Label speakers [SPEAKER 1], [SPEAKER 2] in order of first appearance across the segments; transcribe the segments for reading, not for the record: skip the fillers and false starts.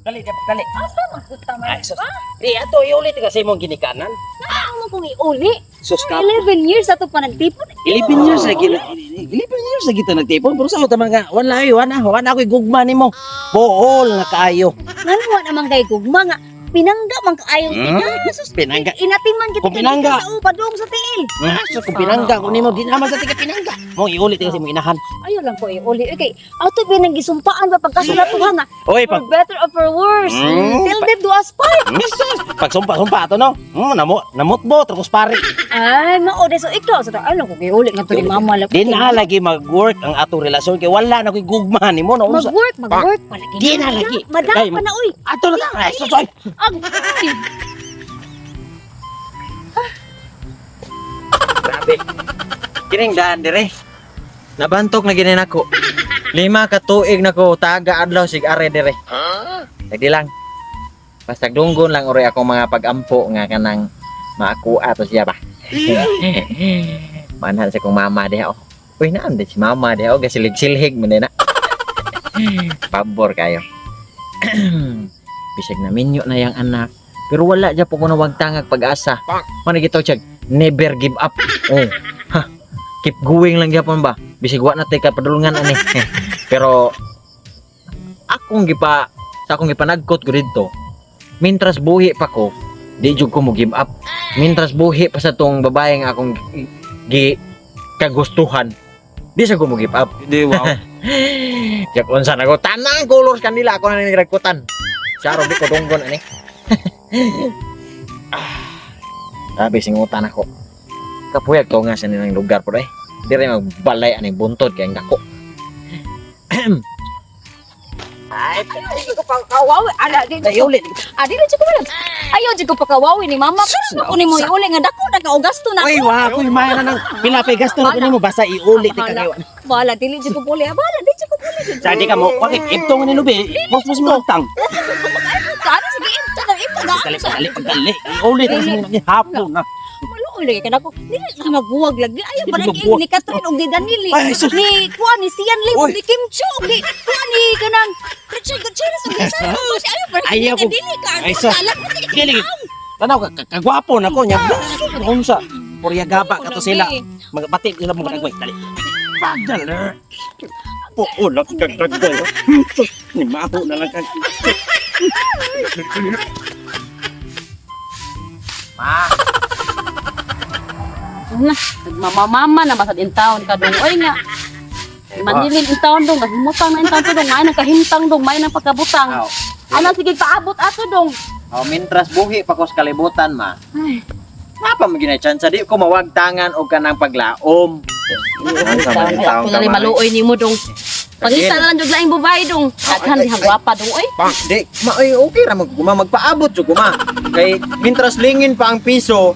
[SPEAKER 1] Dali, dali.
[SPEAKER 2] Asa magpunta man?
[SPEAKER 1] Ay, sus. Di ato iulit kasi imong ginikanan.
[SPEAKER 2] Ano mo kung iuli?
[SPEAKER 1] Sus ka.
[SPEAKER 2] 11 years ato pa nagtipon.
[SPEAKER 1] 11 years na gina 11 years na kita nagtipon, pero sa man nga wala ay wala wala ako'y gugma nimo. Bool na kaayo.
[SPEAKER 2] Ngano wa naman kay gugma nga pinangga man kaayong tigas. Sus,
[SPEAKER 1] Pinangga.
[SPEAKER 2] Inatiman kita
[SPEAKER 1] Kung pinangga.
[SPEAKER 2] sa upa dong sa tiil.
[SPEAKER 1] Nga, sus, kung pinangga ko nimo, di naman sa tika pinangga. Mo iulit kasi imong inahan.
[SPEAKER 2] Ayaw lang ko iuli. Okay, ato binangisumpaan pa pagkasulatuhan na.
[SPEAKER 1] Oy,
[SPEAKER 2] For
[SPEAKER 1] pag
[SPEAKER 2] better or for worse. Till death do us part.
[SPEAKER 1] Sus, pag sumpa-sumpa ato no. Namutbo tapos pare.
[SPEAKER 2] Ay, mao de so ikaw sa ayaw lang ko iuli nga to ni mama lang.
[SPEAKER 1] Di na lagi mag-work ang atong relasyon kay wala na ko'y gugma nimo no. Unsa?
[SPEAKER 2] Mag-work, mag-work palagi.
[SPEAKER 1] Di na lagi.
[SPEAKER 2] Madam
[SPEAKER 1] Ay,
[SPEAKER 2] pa na oy.
[SPEAKER 1] Ato na ka. Ay, sus, oy.
[SPEAKER 2] Ag
[SPEAKER 1] Grabe.
[SPEAKER 3] Kining daan dire. Nabantok na gini nako. 5 ka tuig nako taga adlaw sig are dire. Dagdi lang. Basta dunggon lang uri akong mga pagampo nga kanang makuha to siya ba. Manhan sa kong mama diha oh. Uy, naan din si mama diha oh, gasilig-silhig man din na. Pabor kayo. Bisag na minyo na yang anak. Pero wala dyan po ko nawag tangag pag-asa. Mana gitaw siya, never give up. Oh. Ha. Keep going lang gyapon ba. Bisag wa na tay kapadulungan ani. Pero akong gipa sa akong gipanagkot ko didto. Mintras buhi pa ko, di jud ko mo give up. Mintras buhi pa sa tong babae nga akong gi kagustuhan, di sa ko mo give up.
[SPEAKER 4] Di, wow.
[SPEAKER 3] Jak unsa na ko tanang colors kanila ako na nagkutan. Saro di ko dunggon ani. Ah, grabe singutan ako. Kapuyag to nga sa nilang lugar po eh. Di rin magbalay ani buntod kay ang dako.
[SPEAKER 2] Ayaw jud ko pakawawi. Ala, di
[SPEAKER 1] Ay, ulit.
[SPEAKER 2] Adi na jud ko man. Ayaw jud ko pakawawi ni mama. Pero ako ni mo iuli nga dako na ka og gasto na.
[SPEAKER 1] Oy, wa ako'y maya na ng pila pay gasto na ko nimo basta iulit ka
[SPEAKER 2] Bahala.
[SPEAKER 1] kay.
[SPEAKER 2] Bahala dili jud ko puli. Bahala di jud ko puli.
[SPEAKER 1] Sa di ka mo, bakit ibtong ni Lubi, pos mo tang.
[SPEAKER 2] Kaano sige ito na ito na.
[SPEAKER 1] Dali, dali, dali. Iulit ang sinong hapon na.
[SPEAKER 2] Maluoy lagi kanako. Dili ka magbuwag lagi. Ayaw pa
[SPEAKER 1] Dili
[SPEAKER 2] lagi
[SPEAKER 1] magbuwag.
[SPEAKER 2] ni Catherine og ni Daniel.
[SPEAKER 1] Ay, sus.
[SPEAKER 2] Ni kuan ni Sian Lim
[SPEAKER 1] Oy.
[SPEAKER 2] ni Kim Chu og ni kuan ni kanang Richard Gutierrez og ni Sarah Bush. Ayaw pa lagi
[SPEAKER 1] Ayaw ko-
[SPEAKER 2] dili ka.
[SPEAKER 1] Ay, sus.
[SPEAKER 2] Alam mo dili
[SPEAKER 1] Dili. Tanaw ka kagwapo na ko nya. Unsa? Purya gaba ka to sila. Mga pati sila mo nagway. Dali. Pagdal. Po ulak kag dagday. Ni maho na lang kag.
[SPEAKER 3] Ma,
[SPEAKER 5] Na, nagmamamama na basad in town ka dong. Oy nga. Manilin in town dong, mahimutang na in town to dong, may nang kahimtang dong, may nang pagkabutang.
[SPEAKER 3] Aw.
[SPEAKER 5] Ana sige paabot ato dong.
[SPEAKER 3] Oh, mintras buhi pa ko sa kalibutan ma.
[SPEAKER 5] Ay.
[SPEAKER 3] Napa mo gina chance di ko mawagtangan og kanang paglaom. Unsa man
[SPEAKER 5] Ay,
[SPEAKER 3] in taon
[SPEAKER 5] ako
[SPEAKER 3] ka,
[SPEAKER 5] na rin
[SPEAKER 3] ma?
[SPEAKER 5] maluoy nimo dong. Pangita na lang jud laing babae dong. Daghan dihang gwapa dong oy.
[SPEAKER 3] Di, ma, ay, okay ra mag guma magpaabot jud ko ma. Kay mintras lingin pa ang piso,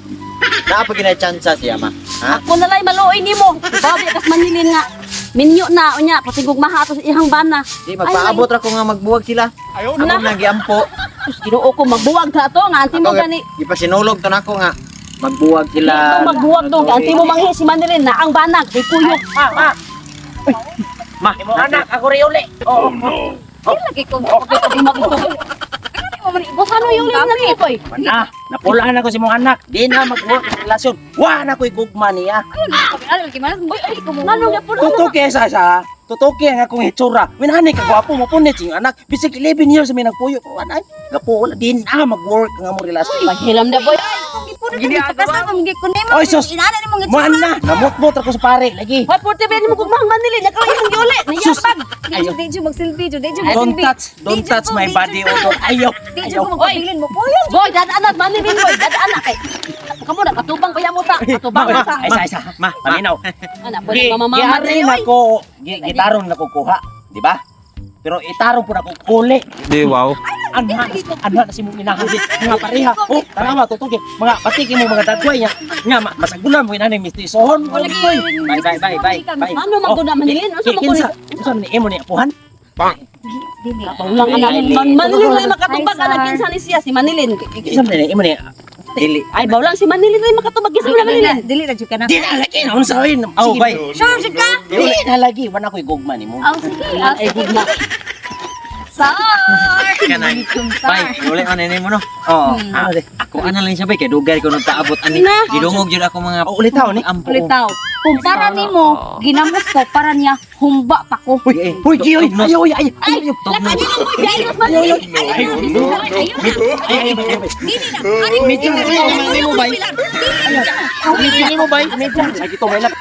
[SPEAKER 3] naa pa gina chance siya ma. Ha?
[SPEAKER 5] Ako na lang maluoy nimo. Babi kas Manilin nga. Minyo na unya patigug maha ato sa ihang bana.
[SPEAKER 3] Di magpaabot ra ko nga magbuwag sila.
[SPEAKER 4] Ayaw
[SPEAKER 3] Ako
[SPEAKER 5] Na.
[SPEAKER 3] na giampo.
[SPEAKER 5] Sus, Ginoo ko magbuwag ka ato nga anti mo
[SPEAKER 3] Ako,
[SPEAKER 5] gani.
[SPEAKER 3] Ipasinulog to nako nga magbuwag sila.
[SPEAKER 5] Dito magbuwag dong anti mo manghi si Manilin na ang banag kay kuyog.
[SPEAKER 3] Ma,
[SPEAKER 1] Imo anak ako ri uli. Oo.
[SPEAKER 5] Di lagi ko di mag-istorya. Ano yung na ni boy?
[SPEAKER 1] Na, napulaan ako si mong anak. Di na mag-work ang relasyon. Wa na ko'y gugma niya.
[SPEAKER 5] Ngano nga po
[SPEAKER 1] Tutuki sa tutuki ang akong hitsura. Minani ka gwapo mo punit sing anak. Bisag 11 years mi nagpuyo pero anay. Gapo wala di na mag-work ang among relasyon.
[SPEAKER 5] Paghilam na boy.
[SPEAKER 1] Oy, sus. Mo na, namutmot ako sa pare lagi.
[SPEAKER 5] Hoy, porte ba mo kung Manilin nakaw imong giuli.
[SPEAKER 1] Sus.
[SPEAKER 5] Niyapag.
[SPEAKER 1] Ayaw.
[SPEAKER 2] Di magsilbi, di
[SPEAKER 1] Don't touch, don't touch my body odor. Ayaw.
[SPEAKER 2] Di
[SPEAKER 1] Ayaw.
[SPEAKER 2] ko magpabilin mo. Kuya,
[SPEAKER 5] Boy, dadaan na Manilin boy, dadaan na kay. Kamo na katubang pa mo ta. Katubang na ta.
[SPEAKER 1] Ay, isa, isa.
[SPEAKER 3] Ma,
[SPEAKER 1] Paminaw.
[SPEAKER 5] Ana po mamamama
[SPEAKER 1] Giari na ko, gitaron na ko kuha, di ba? Pero itarong po na ko uli.
[SPEAKER 4] Di, wow.
[SPEAKER 1] Anha, anha na si mong inahan di. Mga pareha. Oh, tanawa tutuki. Mga patiki mo mga dagway niya. Nga masagulan mo inani mistisohon. Oy, bye bye bye bye. Bye.
[SPEAKER 5] Ano man gud na Manilin? Unsa man gud?
[SPEAKER 1] Kinsa? Unsa man ni imo ni apuhan?
[SPEAKER 2] dili.
[SPEAKER 5] Lang anak Manilin lang makatubag anak kinsa ni siya si Manilin.
[SPEAKER 1] Kinsa man ni imo ni
[SPEAKER 3] Dili.
[SPEAKER 5] Ay bawlang si Manilin ay makatubag kinsa man Manilin.
[SPEAKER 2] Dili na jud ka na.
[SPEAKER 1] Di na lagi na unsa oy.
[SPEAKER 3] Oh,
[SPEAKER 1] Sige,
[SPEAKER 3] bye.
[SPEAKER 2] Sure jud ka?
[SPEAKER 1] Di na lagi wala ko'y gugma nimo.
[SPEAKER 5] Aw sige, ah,
[SPEAKER 1] Ay
[SPEAKER 5] sige.
[SPEAKER 1] gugma.
[SPEAKER 2] Sar.
[SPEAKER 3] Kanang
[SPEAKER 2] Sar.
[SPEAKER 3] bay, uli man ini mo no.
[SPEAKER 1] Oo.
[SPEAKER 3] Ah, ako ana lang siya bay kay dugay ko nung taabot ani.
[SPEAKER 5] Na.
[SPEAKER 3] Gidungog jud ako mga
[SPEAKER 1] Oh, ulit tao ni.
[SPEAKER 3] ampo.
[SPEAKER 2] Ulitaw. Kung para nimo ginamos ko para niya humba pa ko.
[SPEAKER 1] Uy, uy, Gi, uy, ay, uy, ay, ay, ay,
[SPEAKER 3] Tugnos.
[SPEAKER 2] Ayaw na. Ayaw na. Ayaw na.
[SPEAKER 1] ay, ay, ay, ay.
[SPEAKER 2] Dili na.
[SPEAKER 1] Medyo, ay, ay, mo, bay.
[SPEAKER 2] Dili na.
[SPEAKER 1] Medyo, mo, bay. Medyo. Lagi to, may lap.